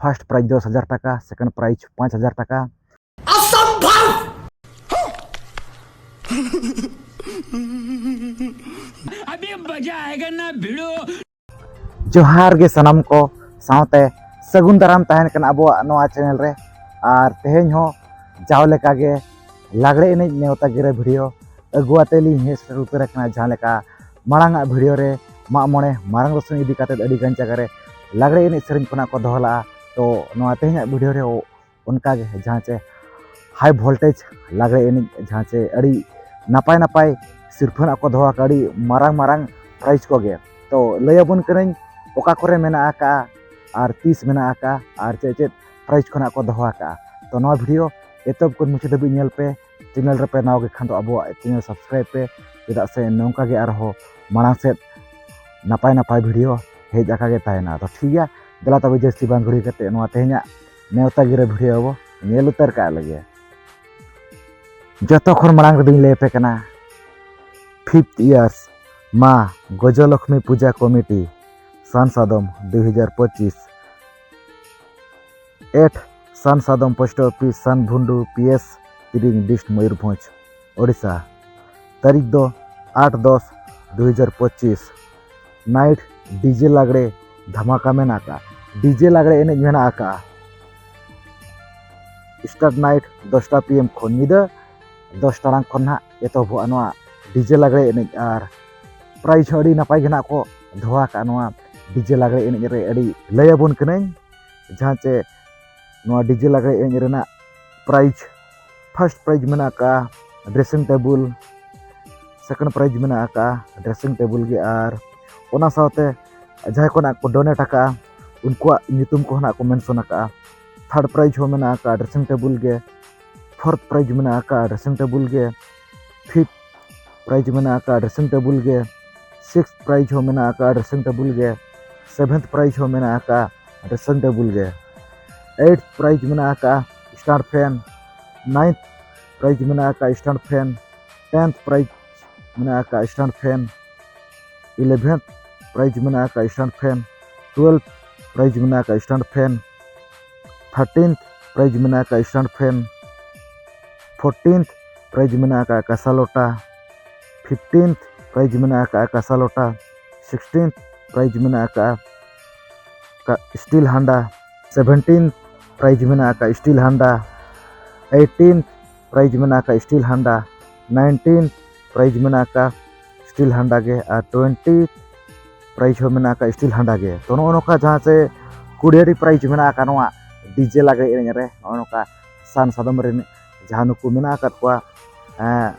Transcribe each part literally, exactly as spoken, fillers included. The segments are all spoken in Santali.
First prize ᱫᱚᱥ ᱦᱟᱡᱟᱨ ᱴᱟᱠᱟ, second prize ᱯᱟᱸᱪ ᱦᱟᱡᱟᱨ ᱴᱟᱠᱟ᱾ ᱡᱚᱦᱟᱨ ᱜᱮ ᱥᱟᱱᱟᱢ ᱠᱚ, ᱥᱟᱶᱛᱮ ᱥᱟᱹᱜᱩᱱ ᱫᱟᱨᱟᱢ ᱛᱟᱦᱮᱱ ᱠᱟᱱᱟ ᱟᱵᱚᱣᱟᱜ ᱱᱚᱣᱟ channel ᱨᱮ᱾ ᱟᱨ ᱛᱮᱦᱮᱧ ᱦᱚᱸ ᱡᱟᱣ ᱞᱮᱠᱟ ᱜᱮ ᱞᱟᱜᱽᱲᱮ ᱮᱱᱮᱡ ᱱᱮᱣᱛᱟ ᱜᱤᱨᱟᱹ video ᱟᱹᱜᱩ ᱟᱛᱮ ᱞᱤᱧ ᱦᱮᱡ ᱥᱮᱴᱮᱨ ᱩᱛᱟᱹᱨ ᱟᱠᱟᱱᱟ᱾ ᱡᱟᱦᱟᱸ ᱞᱮᱠᱟ ᱢᱟᱲᱟᱝ ᱟᱜ video ᱨᱮ ᱢᱟᱜ ᱢᱚᱬᱮ ᱢᱟᱨᱟᱝ ᱫᱚᱥᱚᱱ ᱤᱫᱤ ᱠᱟᱛᱮ ᱟᱹᱰᱤ ᱜᱟᱱ ᱡᱟᱭᱜᱟ ᱨᱮ ᱞᱟᱜᱽᱲᱮ ᱮᱱᱮᱡ ᱥᱮᱨᱮᱧ ᱠᱷᱚᱱᱟᱜ ᱠᱚ ᱫᱚᱦᱚ ᱞᱟᱜᱼᱟ, ᱛᱚ ᱱᱚᱣᱟ ᱛᱮᱦᱮᱧᱟᱜ video ᱨᱮ ᱚᱱᱠᱟ ᱜᱮ ᱡᱟᱦᱟᱸ ᱪᱮ high voltage ᱞᱟᱜᱽᱲᱮ ᱮᱱᱮᱡ, ᱡᱟᱦᱟᱸ ᱪᱮ ᱟᱹᱰᱤ ᱱᱟᱯᱟᱭ ᱱᱟᱯᱟᱭ ᱥᱤᱨᱯᱷᱟᱹ ᱱᱟᱜ ᱠᱚ ᱫᱚᱦᱚ ᱟᱠᱟᱫᱼᱟ, ᱟᱹᱰᱤ ᱢᱟᱨᱟᱝ ᱢᱟᱨᱟᱝ prize ᱠᱚᱜᱮ᱾ ᱛᱚ ᱞᱟᱹᱭ ᱟᱵᱚᱱ ᱠᱟᱹᱱᱟᱹᱧ ᱚᱠᱟ ᱠᱚᱨᱮ ᱢᱮᱱᱟᱜ ᱟᱠᱟᱫᱼᱟ ᱟᱨ ᱛᱤᱥ ᱢᱮᱱᱟᱜ ᱟᱠᱟᱫᱼᱟ ᱟᱨ ᱪᱮᱫ ᱪᱮᱫ prize ᱠᱷᱚᱱᱟᱜ ᱠᱚ ᱫᱚᱦᱚ ᱟᱠᱟᱫᱼᱟ᱾ ᱛᱚ ᱱᱚᱣᱟ video ᱮᱛᱚᱦᱚᱵ ᱠᱷᱚᱱ ᱢᱩᱪᱟᱹᱫ ᱫᱷᱟᱹᱵᱤᱡ ᱧᱮᱞ ᱯᱮ, channel ᱨᱮᱯᱮ ᱱᱟᱣᱟ ᱜᱮ ᱠᱷᱟᱱ ᱫᱚ ᱟᱵᱚᱣᱟᱜ channel subscribe ᱯᱮ, ᱪᱮᱫᱟᱜ ᱥᱮ ᱱᱚᱝᱠᱟ ᱜᱮ ᱟᱨᱦᱚᱸ ᱢᱟᱲᱟᱝ ᱥᱮᱫ ᱱᱟᱯᱟᱭ ᱱᱟᱯᱟᱭ video ᱦᱮᱡ ᱟᱠᱟ ᱜᱮ ᱛᱟᱦᱮᱱᱟ᱾ ᱛᱚ ᱴᱷᱤᱠ ᱜᱮᱭᱟ, ᱫᱮᱞᱟ ᱛᱚᱵᱮ ᱡᱟᱹᱥᱛᱤ ᱵᱟᱝ ᱜᱷᱟᱹᱲᱤ ᱠᱟᱛᱮ ᱱᱚᱣᱟ ᱛᱮᱦᱮᱧᱟᱜ ᱱᱮᱣᱛᱟ ᱜᱤᱨᱟᱹ video ᱵᱚ ᱧᱮᱞ ᱩᱛᱟᱹᱨ ᱠᱟᱜ ᱞᱮᱜᱮ᱾ ᱡᱚᱛᱚ ᱠᱷᱚᱱ ᱢᱟᱲᱟᱝ ᱨᱮᱫᱚᱧ ᱞᱟᱹᱭ ᱟᱯᱮ ᱠᱟᱱᱟ fifth years ᱢᱟ ᱜᱚᱡᱚᱞᱚᱠᱷᱢᱤ ᱯᱩᱡᱟ committee ᱥᱟᱱ ᱥᱟᱫᱚᱢ ᱫᱩ ᱦᱟᱡᱟᱨ ᱯᱚᱸᱪᱤᱥ, at ᱥᱟᱱ ᱥᱟᱫᱚᱢ post office ᱥᱟᱱᱵᱷᱩᱱᱰᱩ, P S ᱛᱤᱨᱤᱝ, district Mayurbhanj, Odisha. ᱛᱟᱹᱨᱤᱠᱷ ᱫᱚ ᱟᱴ ᱫᱚᱥ ᱫᱩ ᱦᱟᱡᱟᱨ ᱯᱚᱸᱪᱤᱥ᱾ Night DJ ᱞᱟᱜᱽᱲᱮ ᱫᱷᱟᱢᱟᱠᱟ ᱢᱮᱱᱟᱜ ᱟᱠᱟᱫᱼᱟ᱾ DJ ᱞᱟᱜᱽᱲᱮ ᱮᱱᱮᱡ ᱢᱮᱱᱟᱜ ᱟᱠᱟᱫᱼᱟ᱾ Start night ᱫᱚᱥᱴᱟ P M ᱠᱷᱚᱱ, ᱧᱤᱫᱟᱹ ᱫᱚᱥ ᱴᱟᱲᱟᱝ ᱠᱷᱚᱱ ᱱᱟᱦᱟᱜ ᱮᱛᱚᱦᱚᱵᱚᱜᱼᱟ ᱱᱚᱣᱟ DJ ᱞᱟᱜᱽᱲᱮ ᱮᱱᱮᱡ᱾ ᱟᱨ prize ᱦᱚᱸ ᱟᱹᱰᱤ ᱱᱟᱯᱟᱭ ᱜᱮ ᱱᱟᱦᱟᱜ ᱠᱚ ᱫᱚᱦᱚ ᱟᱠᱟᱫᱼᱟ ᱱᱚᱣᱟ DJ ᱞᱟᱜᱽᱲᱮ ᱮᱱᱮᱡ ᱨᱮ᱾ ᱟᱹᱰᱤ ᱞᱟᱹᱭ ᱟᱵᱚᱱ ᱠᱟᱹᱱᱟᱹᱧ ᱡᱟᱦᱟᱸ ᱪᱮ ᱱᱚᱣᱟ DJ ᱞᱟᱜᱽᱲᱮ ᱮᱱᱮᱡ ᱨᱮᱱᱟᱜ prize, first prize ᱢᱮᱱᱟᱜ ᱟᱠᱟᱫᱼᱟ dressing table, second prize ᱢᱮᱱᱟᱜ ᱟᱠᱟᱫᱼᱟ dressing table ᱜᱮ, ᱟᱨ ᱚᱱᱟ ᱥᱟᱶᱛᱮ ᱡᱟᱦᱟᱸᱭ ᱠᱚ ᱱᱟᱜ ᱠᱚ donate ᱟᱠᱟᱫᱼᱟ ᱩᱱᱠᱩᱣᱟᱜ ᱧᱩᱛᱩᱢ ᱠᱚᱦᱚᱸ ᱱᱟᱜ ᱠᱚ mention ᱟᱠᱟᱫᱼᱟ᱾ Third prize ᱦᱚᱸ ᱢᱮᱱᱟᱜ ᱟᱠᱟᱫᱼᱟ dressing table ᱜᱮ, fourth prize ᱢᱮᱱᱟᱜ ᱟᱠᱟᱫᱼᱟ dressing table ᱜᱮ, fifth prize ᱢᱮᱱᱟᱜ ᱟᱠᱟᱫᱼᱟ dressing table ᱜᱮ, sixth prize ᱦᱚᱸ ᱢᱮᱱᱟᱜ ᱟᱠᱟᱫᱼᱟ dressing table ᱜᱮ, seventh prize ᱦᱚᱸ ᱢᱮᱱᱟᱜ ᱟᱠᱟᱫᱼᱟ dressing table ᱜᱮ, eighth prize ᱢᱮᱱᱟᱜ ᱟᱠᱟᱫᱼᱟ stand fan, ninth prize ᱢᱮᱱᱟᱜ ᱟᱠᱟᱫᱼᱟ stand fan, tenth prize ᱢᱮᱱᱟᱜ ᱟᱠᱟᱫᱼᱟ stand fan, eleventh prize ᱢᱮᱱᱟᱜ ᱟᱠᱟᱫᱼᱟ stand fan, twelfth prize ᱢᱮᱱᱟᱜ ᱟᱠᱟᱫᱼᱟ stand fan, Thirteenth prize ᱢᱮᱱᱟᱜ ᱟᱠᱟᱫ stand fan, fourteenth prize ᱢᱮᱱᱟᱜ ᱟᱠᱟᱫ ᱠᱟᱥᱟ ᱞᱚᱴᱟ, fifteenth prize ᱢᱮᱱᱟᱜ ᱟᱠᱟᱫ ᱠᱟᱥᱟ ᱞᱚᱴᱟ, sixteenth prize ᱢᱮᱱᱟᱜ ᱟᱠᱟᱫ steel ᱦᱟᱱᱰᱟ, seventeenth prize ᱢᱮᱱᱟᱜ ᱟᱠᱟᱫ steel ᱦᱟᱱᱰᱟ, eighteenth prize ᱢᱮᱱᱟᱜ ᱟᱠᱟᱫ steel ᱦᱟᱱᱰᱟ, nineteenth prize ᱢᱮᱱᱟᱜ ᱟᱠᱟᱫ steel ᱦᱟᱱᱰᱟ ᱜᱮ, ᱟᱨ twentieth prize ᱦᱚᱸ ᱢᱮᱱᱟᱜ ᱟᱠᱟᱫ steel ᱦᱟᱱᱰᱟ ᱜᱮ᱾ ᱛᱚ, ᱱᱚᱜᱼᱚ ᱱᱚᱝᱠᱟ ᱡᱟᱦᱟᱸ ᱪᱮ ᱠᱩᱲᱤᱭᱟᱹᱴᱤ prize ᱢᱮᱱᱟᱜ ᱟᱠᱟᱫ ᱱᱚᱣᱟ ᱰᱤᱡᱮ ᱞᱟᱜᱽᱲᱮ ᱮᱱᱮᱡ ᱨᱮ, ᱱᱚᱜᱼᱚ ᱱᱚᱝᱠᱟ ᱥᱟᱱ ᱥᱟᱫᱚᱢ ᱨᱮᱱ ᱡᱟᱦᱟᱸ ᱱᱩᱠᱩ ᱢᱮᱱᱟᱜ ᱟᱠᱟᱫ ᱠᱚᱣᱟ, ᱮᱸ,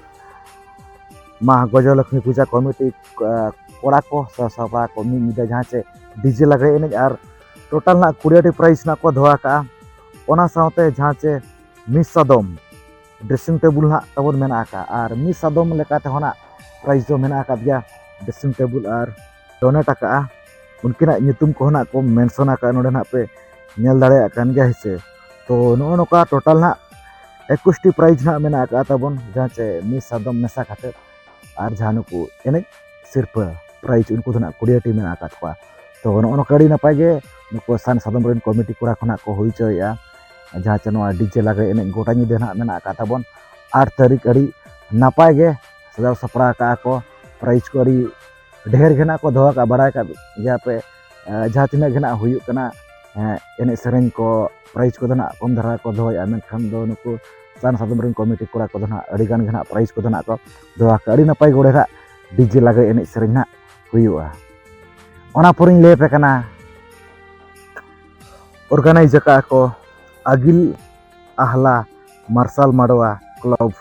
ᱢᱟ ᱜᱚᱡᱚᱞᱚᱠᱷᱢᱤ ᱯᱩᱡᱟ ᱠᱚᱢᱤᱴᱤ, ᱮᱸ, ᱠᱚᱲᱟ ᱠᱚ ᱥᱟᱶ ᱥᱟᱯᱲᱟᱣ ᱠᱚ ᱢᱤᱫ ᱧᱤᱫᱟᱹ ᱡᱟᱦᱟᱸ ᱪᱮ ᱰᱤᱡᱮ ᱞᱟᱜᱽᱲᱮ ᱮᱱᱮᱡ ᱟᱨ total ᱱᱟᱜ ᱠᱩᱲᱤᱭᱟᱹᱴᱤ prize ᱱᱟᱜ ᱠᱚ ᱫᱚᱦᱚ ᱟᱠᱟᱫᱼᱟ᱾ ᱚᱱᱟ ᱥᱟᱶᱛᱮ ᱡᱟᱦᱟᱸ ᱪᱮ ᱢᱤᱥ ᱥᱟᱫᱚᱢ dressing table ᱱᱟᱜ ᱛᱟᱵᱚᱱ ᱢᱮᱱᱟᱜ ᱟᱠᱟᱫᱼᱟ, ᱟᱨ ᱢᱤᱥ ᱥᱟᱫᱚᱢ ᱞᱮᱠᱟ ᱛᱮᱦᱚᱸ ᱱᱟᱜ prize ᱫᱚ ᱢᱮᱱᱟᱜ ᱟᱠᱟᱫ ᱜᱮᱭᱟ, dressing table ᱟᱨ donate ᱟᱠᱟᱫᱼᱟ᱾ ᱩᱱᱠᱤᱱᱟᱜ ᱧᱩᱛᱩᱢ ᱠᱚᱦᱚᱸ ᱱᱟᱜ ᱠᱚ mention ᱟᱠᱟᱫᱼᱟ ᱱᱚᱰᱮ ᱱᱟᱜ ᱯᱮ ᱧᱮᱞ ᱫᱟᱲᱮᱭᱟᱜ ᱠᱟᱱ ᱜᱮᱭᱟ, ᱦᱮᱸ ᱥᱮ᱾ ᱛᱚ, ᱱᱚᱜᱼᱚ ᱱᱚᱝᱠᱟ total ᱱᱟᱜ ᱮᱠᱩᱥᱴᱤ prize ᱱᱟᱜ ᱢᱮᱱᱟᱜ ᱟᱠᱟᱫᱼᱟ ᱛᱟᱵᱚᱱ, ᱡᱟᱦᱟᱸ ᱪᱮ ᱢᱤᱥ ᱥᱟᱫᱚᱢ ᱢᱮᱥᱟ ᱠᱟᱛᱮᱫ, ᱟᱨ ᱡᱟᱦᱟᱸ ᱱᱩᱠᱩ ᱮᱱᱮᱡ ᱥᱤᱨᱯᱟᱹ prize ᱩᱱᱠᱩ ᱫᱚ ᱱᱟᱜ ᱠᱩᱲᱤᱭᱟᱹᱴᱤ ᱢᱮᱱᱟᱜ ᱟᱠᱟᱫ ᱠᱚᱣᱟ᱾ ᱛᱚ, ᱱᱚᱜᱼᱚ ᱱᱚᱝᱠᱟ ᱟᱹᱰᱤ ᱱᱟᱯᱟᱭ ᱜᱮ ᱱᱩᱠᱩ ᱥᱟᱱ ᱥᱟᱫᱚᱢ ᱨᱮᱱ ᱠᱚᱢᱤᱴᱤ ᱠᱚᱲᱟ ᱠᱷᱚᱱᱟᱜ ᱠᱚ ᱦᱩᱭ ᱦᱚᱪᱚᱭᱮᱫᱼᱟ, ᱡᱟᱦᱟᱸ ᱪᱮ ᱱᱚᱣᱟ ᱰᱤᱡᱮ ᱞᱟᱜᱽᱲᱮ ᱮᱱᱮᱡ ᱜᱚᱴᱟ ᱧᱤᱫᱟᱹ ᱱᱟᱜ ᱢᱮᱱᱟᱜ ᱟᱠᱟᱫ ᱛᱟᱵᱚᱱ ᱟᱴ ᱛᱟᱹᱨᱤᱠᱷ᱾ ᱟᱹᱰᱤ ᱱᱟᱯᱟᱭ ᱜᱮ ᱥᱟᱡᱟᱣ ᱥᱟᱯᱲᱟᱣ ᱟᱠᱟᱫᱼᱟ ᱠᱚ, prize ᱠᱚ ᱟᱹᱰᱤ ᱰᱷᱮᱨ ᱜᱮ ᱱᱟᱜ ᱠᱚ ᱫᱚᱦᱚ ᱟᱠᱟᱫᱼᱟ, ᱵᱟᱲᱟᱭ ᱟᱠᱟᱫ ᱜᱮᱭᱟ ᱯᱮ᱾ ᱮᱸ, ᱡᱟᱦᱟᱸ ᱛᱤᱱᱟᱹᱜ ᱜᱮ ᱱᱟᱜ ᱦᱩᱭᱩᱜ ᱠᱟᱱᱟ, ᱮᱸ, ᱮᱱᱮᱡ ᱥᱮᱨᱮᱧ ᱠᱚ, prize ᱠᱚᱫᱚ ᱱᱟᱜ ᱠᱚᱢ ᱫᱷᱟᱨᱟ ᱠᱚ ᱫᱚᱦᱚᱭᱮᱫᱼᱟ, ᱢᱮᱱᱠᱷᱟᱱ ᱫᱚ ᱱᱩᱠᱩ ᱥᱟᱱ ᱥᱟᱫᱚᱢ ᱨᱮᱱ ᱠᱚᱢᱤᱴᱤ ᱠᱚᱲᱟ ᱠᱚᱫᱚ ᱱᱟᱜ ᱟᱹᱰᱤ ᱜᱟᱱ ᱜᱮ ᱱᱟᱜ prize ᱠᱚᱫᱚ ᱱᱟᱜ ᱠᱚ ᱫᱚᱦᱚ ᱟᱠᱟᱫᱼᱟ᱾ ᱟᱹᱰᱤ ᱱᱟᱯᱟᱭ ᱜᱚᱲᱮ ᱱᱟᱜ ᱰᱤᱡᱮ ᱞᱟᱜᱽᱲᱮ ᱮᱱᱮᱡ ᱥᱮᱨᱮᱧ ᱱᱟᱜ ᱦᱩᱭᱩᱜᱼᱟ᱾ ᱚᱱᱟ ᱯᱚᱨᱮᱧ ᱞᱟᱹᱭ ᱟᱯᱮ ᱠᱟᱱᱟ, organize ᱟᱠᱟᱫᱼᱟ ᱠᱚ ᱟᱹᱜᱤᱞ ᱟᱦᱞᱟ ᱢᱟᱨᱥᱟᱞ ᱢᱟᱰᱣᱟ club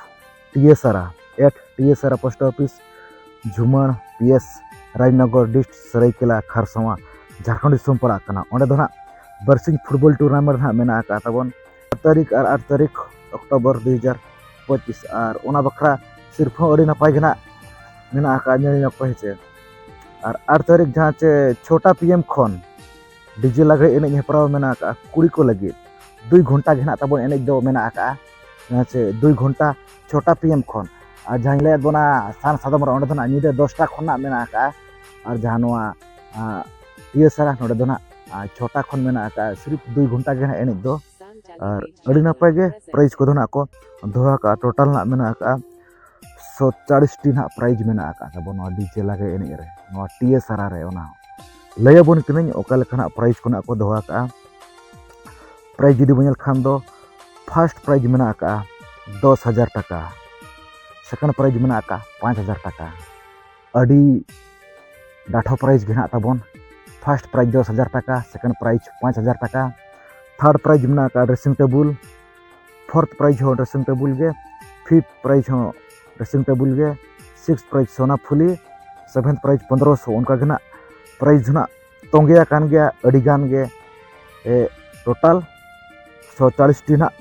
ᱴᱤᱭᱟᱹᱥᱟᱨᱟ, at ᱴᱤᱭᱟᱹᱥᱟᱨᱟ post office, ᱡᱷᱩᱢᱟᱹᱲ, P S Rajnagar, district ᱥᱟᱹᱨᱟᱹᱭᱠᱮᱞᱟ ᱠᱷᱟᱨᱥᱟᱣᱟ, ᱡᱷᱟᱲᱠᱷᱚᱸᱰ ᱫᱤᱥᱚᱢ ᱯᱟᱲᱟᱜ ᱠᱟᱱᱟ᱾ ᱚᱸᱰᱮ ᱫᱚ ᱱᱟᱜ ᱵᱟᱨᱥᱤᱧ football tournament ᱱᱟᱜ ᱢᱮᱱᱟᱜ ᱟᱠᱟᱫ ᱛᱟᱵᱚᱱ, ᱥᱟᱛ ᱛᱟᱹᱨᱤᱠᱷ ᱟᱨ ᱟᱴ ᱛᱟᱹᱨᱤᱠᱷ ᱚᱠᱴᱳᱵᱚᱨ ᱫᱩ ᱦᱟᱡᱟᱨ ᱯᱚᱸᱪᱤᱥ᱾ ᱟᱨ ᱚᱱᱟ ᱵᱟᱠᱷᱨᱟ ᱥᱤᱨᱯᱟᱹ ᱦᱚᱸ ᱟᱹᱰᱤ ᱱᱟᱯᱟᱭ ᱜᱮ ᱱᱟᱜ ᱢᱮᱱᱟᱜ ᱟᱠᱟᱫ, ᱧᱮᱞ ᱧᱚᱜ ᱯᱮ, ᱦᱮᱸ ᱥᱮ᱾ ᱟᱨ ᱟᱴ ᱛᱟᱹᱨᱤᱠᱷ ᱡᱟᱦᱟᱸ ᱪᱮ ᱪᱷᱚᱴᱟ P M ᱠᱷᱚᱱ ᱰᱤᱡᱮ ᱞᱟᱜᱽᱲᱮ ᱮᱱᱮᱡ ᱦᱮᱯᱨᱟᱣ ᱢᱮᱱᱟᱜ ᱟᱠᱟᱫᱼᱟ ᱠᱩᱲᱤ ᱠᱚ ᱞᱟᱹᱜᱤᱫ᱾ ᱫᱩᱭ ᱜᱷᱚᱱᱴᱟ ᱜᱮ ᱱᱟᱜ ᱛᱟᱵᱚᱱ ᱮᱱᱮᱡ ᱫᱚ ᱢᱮᱱᱟᱜ ᱟᱠᱟᱫᱼᱟ, ᱡᱟᱦᱟᱸ ᱪᱮ ᱫᱩᱭ ᱜᱷᱚᱱᱴᱟ ᱪᱷᱚᱴᱟ P M ᱠᱷᱚᱱ᱾ ᱟᱨ ᱡᱟᱦᱟᱸᱧ ᱞᱟᱹᱭᱟᱫ ᱵᱚᱱᱟ ᱥᱟᱱ ᱥᱟᱫᱚᱢ ᱨᱮ, ᱚᱸᱰᱮ ᱫᱚ ᱱᱟᱜ ᱧᱤᱫᱟᱹ ᱫᱚᱥᱴᱟ ᱠᱷᱚᱱ ᱱᱟᱜ ᱢᱮᱱᱟᱜ ᱟᱠᱟᱫᱼᱟ᱾ ᱟᱨ ᱡᱟᱦᱟᱸ ᱱᱚᱣᱟ, ᱟᱸ, ᱴᱤᱭᱟᱹᱥᱟᱨᱟ, ᱱᱚᱰᱮ ᱫᱚ ᱱᱟᱜ ᱟᱨ ᱪᱷᱚᱴᱟ ᱠᱷᱚᱱ ᱢᱮᱱᱟᱜ ᱟᱠᱟᱫᱼᱟ, ᱥᱤᱨᱤᱯ ᱫᱩᱭ ᱜᱷᱚᱱᱴᱟ ᱜᱮ ᱦᱟᱸᱜ ᱮᱱᱮᱡ ᱫᱚ᱾ ᱟᱨ ᱟᱹᱰᱤ ᱱᱟᱯᱟᱭ ᱜᱮ ᱯᱨᱟᱭᱤᱡᱽ ᱠᱚᱫᱚ ᱦᱟᱸᱜ ᱠᱚ ᱫᱚᱦᱚ ᱟᱠᱟᱫᱼᱟ᱾ ᱴᱳᱴᱟᱞ ᱦᱟᱸᱜ ᱢᱮᱱᱟᱜ ᱟᱠᱟᱫᱼᱟ ᱥᱚᱛᱪᱟᱲᱤᱥ ᱴᱤ ᱦᱟᱸᱜ ᱯᱨᱟᱭᱤᱡᱽ ᱢᱮᱱᱟᱜ ᱟᱠᱟᱫ ᱛᱟᱵᱚᱱ ᱱᱚᱣᱟ ᱰᱤᱡᱮ ᱞᱟᱜᱽᱲᱮ ᱮᱱᱮᱡ ᱨᱮ, ᱱᱚᱣᱟ ᱴᱤ ᱮᱥ ᱟᱨ ᱟᱨ ᱨᱮ᱾ ᱚᱱᱟ ᱞᱟᱹᱭ ᱟᱵᱚᱱ ᱠᱟᱹᱱᱟᱹᱧ ᱚᱠᱟ ᱞᱮᱠᱟᱱᱟᱜ ᱯᱨᱟᱭᱤᱡᱽ ᱠᱚ ᱦᱟᱸᱜ ᱠᱚ ᱫᱚᱦᱚ ᱟᱠᱟᱫᱼᱟ᱾ ᱯᱨᱟᱭᱤᱡᱽ ᱡᱩᱫᱤ ᱵᱚᱱ ᱧᱮᱞ ᱠᱷᱟᱱ ᱫᱚ, ᱯᱷᱟᱥᱴ ᱯᱨᱟᱭᱤᱡᱽ ᱢᱮᱱᱟᱜ ᱟᱠᱟᱫᱼᱟ ᱫᱚᱥ ᱦᱟᱡᱟᱨ ᱴᱟᱠᱟ, ᱥᱮᱠᱮᱱᱰ ᱯᱨᱟᱭᱤᱡᱽ ᱢᱮᱱᱟᱜ ᱟᱠᱟᱫᱼᱟ ᱯᱟᱸᱪ ᱦᱟᱡᱟᱨ ᱴᱟᱠᱟ᱾ ᱟᱹᱰᱤ ᱰᱟᱴᱷᱚ ᱯᱨᱟᱭᱤᱡᱽ ᱜᱮ ᱦᱮᱱᱟᱜ ᱛᱟᱵᱚᱱ᱾ ᱯᱷᱟᱥᱴ ᱯᱨᱟᱭᱤᱡᱽ ᱫᱚᱥ ᱦᱟᱡᱟᱨ ᱴᱟᱠᱟ, ᱥᱮᱠᱮᱱᱰ ᱯᱨᱟᱭᱤᱡᱽ ᱯᱟᱸᱪ ᱦᱟᱡᱟᱨ ᱴᱟᱠᱟ, ᱛᱷᱟᱨᱰ ᱯᱨᱟᱭᱤᱡᱽ ᱢᱮᱱᱟᱜ ᱟᱠᱟᱫᱼᱟ ᱰᱨᱮᱥᱤᱝ ᱴᱮᱵᱩᱞ, ᱯᱷᱳᱨᱛᱷ ᱯᱨᱟᱭᱤᱡᱽ ᱦᱚᱸ ᱰᱨᱮᱥᱤᱝ ᱴᱮᱵᱩᱞ ᱜᱮ, ᱯᱷᱤᱯᱛᱷ ᱯᱨᱟᱭᱤᱡᱽ ᱦᱚᱸ ᱰᱨᱮᱥᱤᱝ ᱴᱮᱵᱩᱞ ᱜᱮ, ᱥᱤᱠᱥᱛᱷ ᱯᱨᱟᱭᱤᱡᱽ ᱥᱳᱱᱟ ᱯᱷᱩᱞᱤ, ᱥᱮᱵᱷᱮᱱᱛᱷ ᱯᱨᱟᱭᱤᱡᱽ ᱯᱚᱱᱫᱽᱨᱚᱥᱚ᱾ ᱚᱱᱠᱟ ᱜᱮ ᱱᱟᱜ ᱯᱨᱟᱭᱤᱡᱽ ᱫᱚ ᱱᱟᱜ ᱛᱚᱸᱜᱮ ᱟᱠᱟᱱ ᱜᱮᱭᱟ ᱟᱹᱰᱤ ᱜᱟᱱ ᱜᱮ᱾ ᱮ, ᱴᱳᱴᱟᱞ ᱥᱚ ᱪᱟᱲᱤᱥ ᱴᱤ ᱱᱟᱜ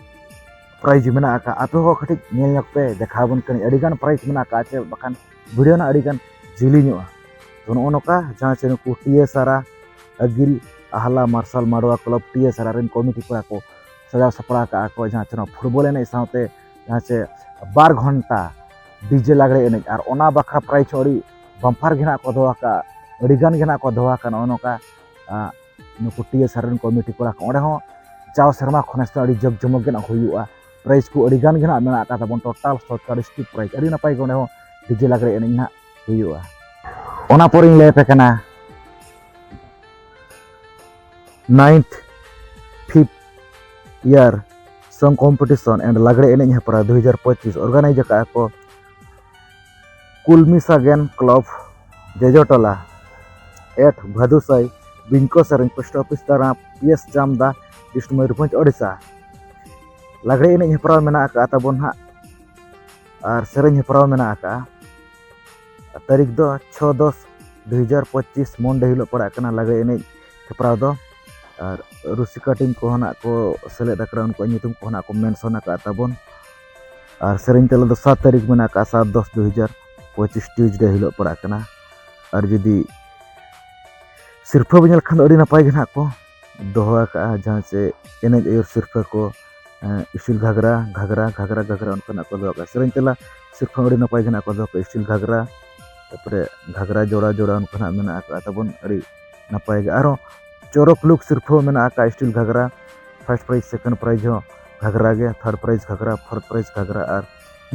ᱯᱨᱟᱭᱤᱡᱽ ᱢᱮᱱᱟᱜ ᱟᱠᱟᱫᱼᱟ᱾ ᱟᱯᱮ ᱦᱚᱸ ᱠᱟᱹᱴᱤᱡ ᱧᱮᱞ ᱧᱚᱜ ᱯᱮ, ᱫᱮᱠᱷᱟᱣ ᱟᱵᱚᱱ ᱠᱟᱹᱱᱟᱹᱧ ᱟᱹᱰᱤ ᱜᱟᱱ ᱯᱨᱟᱭᱤᱡᱽ ᱢᱮᱱᱟᱜ ᱟᱠᱟᱫᱼᱟ, ᱪᱮ ᱵᱟᱠᱷᱟᱱ ᱵᱷᱤᱰᱤᱭᱳ ᱱᱟᱜ ᱟᱹᱰᱤ ᱜᱟᱱ ᱡᱤᱞᱤᱧᱚᱜᱼᱟ᱾ ᱛᱚ, ᱱᱚᱜᱼᱚ ᱱᱚᱝᱠᱟ ᱡᱟᱦᱟᱸ ᱪᱮ ᱱᱩᱠᱩ ᱴᱤ ᱮᱥ ᱟᱨ ᱟᱨ ᱟᱹᱜᱤᱞ ᱟᱦᱞᱟ ᱢᱟᱨᱥᱟᱞ ᱢᱟᱰᱣᱟ ᱠᱞᱟᱵᱽ ᱴᱤ ᱮᱥ ᱟᱨ ᱟᱨ ᱨᱮᱱ ᱠᱚᱢᱤᱴᱤ ᱠᱚᱲᱟ ᱠᱚ ᱥᱟᱡᱟᱣ ᱥᱟᱯᱲᱟᱣ ᱟᱠᱟᱫᱼᱟ ᱠᱚ, ᱡᱟᱦᱟᱸ ᱪᱮ ᱱᱚᱣᱟ ᱯᱷᱩᱴᱵᱚᱞ ᱮᱱᱮᱡ ᱥᱟᱶᱛᱮ ᱡᱟᱦᱟᱸ ᱪᱮ ᱵᱟᱨ ᱜᱷᱚᱱᱴᱟ ᱰᱤᱡᱮ ᱞᱟᱜᱽᱲᱮ ᱮᱱᱮᱡ, ᱟᱨ ᱚᱱᱟ ᱵᱟᱠᱷᱨᱟ ᱯᱨᱟᱭᱤᱡᱽ ᱦᱚᱸ ᱟᱹᱰᱤ ᱵᱟᱢᱯᱟᱨ ᱜᱮ ᱱᱟᱜ ᱠᱚ ᱫᱚᱦᱚ ᱟᱠᱟᱫᱼᱟ, ᱟᱹᱰᱤ ᱜᱟᱱ ᱜᱮ ᱱᱟᱜ ᱠᱚ ᱫᱚᱦᱚ ᱟᱠᱟᱫᱼᱟ᱾ ᱱᱚᱜᱼᱚ ᱱᱚᱝᱠᱟ, ᱟ, ᱱᱩᱠᱩ ᱴᱤ ᱮᱥ ᱟᱨ ᱨᱮᱱ ᱠᱚᱢᱤᱴᱤ ᱠᱚᱲᱟ ᱠᱚ ᱚᱸᱰᱮ ᱦᱚᱸ ᱡᱟᱣ ᱥᱮᱨᱢᱟ ᱠᱷᱚᱱ ᱟᱹᱰᱤ ᱡᱟᱠ ᱡᱚᱢᱚᱠ ᱜᱮ ᱱᱟᱜ ᱦᱩᱭᱩᱜᱼᱟ᱾ ᱯᱨᱟᱭᱤᱡᱽ ᱠᱚ ᱟᱹᱰᱤ ᱜᱟᱱ ᱜᱮ ᱱᱟᱜ ᱢᱮᱱᱟᱜ ᱟᱠᱟᱫ ᱛᱟᱵᱚᱱ, ᱴᱳᱴᱟᱞ ᱥᱚᱛᱪᱟᱲᱤᱥ ᱴᱤ ᱯᱨᱟᱭᱤᱡᱽ᱾ ᱟᱹᱰᱤ ᱱᱟᱯᱟᱭ ᱜᱮ ᱚᱸᱰᱮ ᱦᱚᱸ ᱰᱤᱡᱮ ᱞᱟᱜᱽᱲᱮ ᱮᱱᱮᱡ ᱱᱟᱜ ᱦᱩᱭᱩᱜᱼᱟ᱾ ᱚᱱᱟ ᱯᱚᱨᱮᱧ ᱞᱟᱹᱭ ᱟᱯᱮ ᱠᱟᱱᱟ ninth fifth year song competition and ᱞᱟᱜᱽᱲᱮ ᱮᱱᱮᱡ ᱦᱮᱯᱨᱟᱣ ᱫᱩ ᱦᱟᱡᱟᱨ ᱯᱚᱸᱪᱤᱥ ᱚᱨᱜᱟᱱᱟᱭᱤᱡᱽ ᱟᱠᱟᱫᱼᱟ ᱠᱚ ᱠᱩᱞᱢᱤ ᱥᱟᱜᱮᱱ ᱠᱞᱟᱵᱽ, ᱡᱚᱡᱚᱴᱚᱞᱟ, ᱮᱴ ᱵᱷᱟᱫᱩᱥᱟᱹᱭ, ᱵᱤᱧᱠᱚ ᱥᱮᱨᱮᱧ, post office Tara, P S Jamda, district Mayurbhanj, Odisha. ᱞᱟᱜᱽᱲᱮ ᱮᱱᱮᱡ ᱦᱮᱯᱨᱟᱣ ᱢᱮᱱᱟᱜ ᱟᱠᱟᱫᱼᱟ ᱛᱟᱵᱚᱱ ᱦᱟᱸᱜ, ᱟᱨ ᱥᱮᱨᱮᱧ ᱦᱮᱯᱨᱟᱣ ᱢᱮᱱᱟᱜ ᱟᱠᱟᱫᱼᱟ᱾ ᱛᱟᱹᱨᱤᱠᱷ ᱫᱚ ᱪᱷᱚ ᱫᱚᱥ ᱫᱩ ᱦᱟᱡᱟᱨ ᱯᱚᱸᱪᱤᱥ, ᱢᱚᱱᱰᱮ ᱦᱤᱞᱳᱜ ᱯᱟᱲᱟᱜ ᱠᱟᱱᱟ ᱞᱟᱜᱽᱲᱮ ᱮᱱᱮᱡ ᱦᱮᱯᱨᱟᱣ ᱫᱚ᱾ ᱟᱨ ᱨᱩᱥᱤᱠᱟ ᱴᱤᱢ ᱠᱚᱦᱚᱸ ᱱᱟᱜ ᱠᱚ ᱥᱮᱞᱮᱫ ᱟᱠᱟᱱᱟ, ᱩᱱᱠᱩᱣᱟᱜ ᱧᱩᱛᱩᱢ ᱠᱚᱦᱚᱸ ᱱᱟᱜ ᱠᱚ ᱢᱮᱱᱥᱚᱱ ᱟᱠᱟᱫ ᱛᱟᱵᱚᱱ᱾ ᱟᱨ ᱥᱮᱨᱮᱧ ᱛᱟᱞᱟ ᱫᱚ ᱥᱟᱛ ᱛᱟᱹᱨᱤᱠᱷ ᱢᱮᱱᱟᱜ ᱟᱠᱟᱫᱼᱟ, ᱥᱟᱛ ᱫᱚᱥ ᱫᱩ ᱦᱟᱡᱟᱨ ᱯᱚᱸᱪᱤᱥ, ᱴᱤᱭᱩᱥᱰᱮ ᱦᱤᱞᱳᱜ ᱯᱟᱲᱟᱜ ᱠᱟᱱᱟ᱾ ᱟᱨ ᱡᱩᱫᱤ ᱥᱤᱨᱯᱷᱟᱹ ᱵᱚᱱ ᱧᱮᱞ ᱠᱷᱟᱱ ᱫᱚ ᱟᱹᱰᱤ ᱱᱟᱯᱟᱭ ᱜᱮ ᱱᱟᱜ ᱠᱚ ᱫᱚᱦᱚ ᱟᱠᱟᱫᱼᱟ, ᱡᱟᱦᱟᱸ ᱪᱮ ᱮᱱᱮᱡ ᱟᱹᱭᱩᱨ ᱥᱤᱨᱯᱷᱟᱹ ᱠᱚ, ᱮᱸ, ᱥᱴᱤᱞ ᱜᱷᱟᱜᱽᱨᱟ, ᱜᱷᱟᱜᱽᱨᱟ, ᱜᱷᱟᱜᱽᱨᱟ, ᱜᱷᱟᱜᱽᱨᱟ, ᱚᱱᱠᱟᱱᱟᱜ ᱠᱚ ᱫᱚᱦᱚ ᱟᱠᱟᱫᱼᱟ᱾ ᱥᱮᱨᱮᱧ ᱛᱟᱞᱟ ᱥᱤᱨᱯᱷᱟᱹ ᱟᱹᱰᱤ ᱱᱟᱯᱟᱭ ᱜᱮ ᱱᱟᱜ ᱠᱚ ᱫᱚᱦᱚ ᱟᱠᱟᱫᱼᱟ, ᱥᱴᱤᱞ ᱜᱷᱟᱜᱽᱨᱟ, ᱛᱟᱨᱯᱚᱨᱮ ᱜᱷᱟᱜᱽᱨᱟ ᱡᱚᱲᱟ, ᱡᱚᱲᱟ ᱚᱱᱠᱟᱱᱟᱜ ᱢᱮᱱᱟᱜ ᱟᱠᱟᱫᱼᱟ ᱛᱟᱵᱚᱱ, ᱟᱹᱰᱤ ᱱᱟᱯᱟᱭ ᱜᱮ᱾ ᱟᱨᱦᱚᱸ ᱪᱚᱨᱚᱠ ᱞᱩᱠ ᱥᱤᱨᱯᱷᱟᱹ ᱢᱮᱱᱟᱜ ᱟᱠᱟᱫ ᱥᱴᱤᱞ ᱜᱷᱟᱜᱽᱨᱟ᱾ ᱯᱷᱟᱥᱴ ᱯᱨᱟᱭᱤᱡᱽ, ᱥᱮᱠᱮᱱᱰ ᱯᱨᱟᱭᱤᱡᱽ ᱦᱚᱸ ᱜᱷᱟᱜᱽᱨᱟ ᱜᱮ, ᱛᱷᱟᱨᱰ ᱯᱨᱟᱭᱤᱡᱽ ᱜᱷᱟᱜᱽᱨᱟ, ᱯᱷᱳᱨᱛᱷ ᱯᱨᱟᱭᱤᱡᱽ ᱜᱷᱟᱜᱽᱨᱟ᱾ ᱟᱨ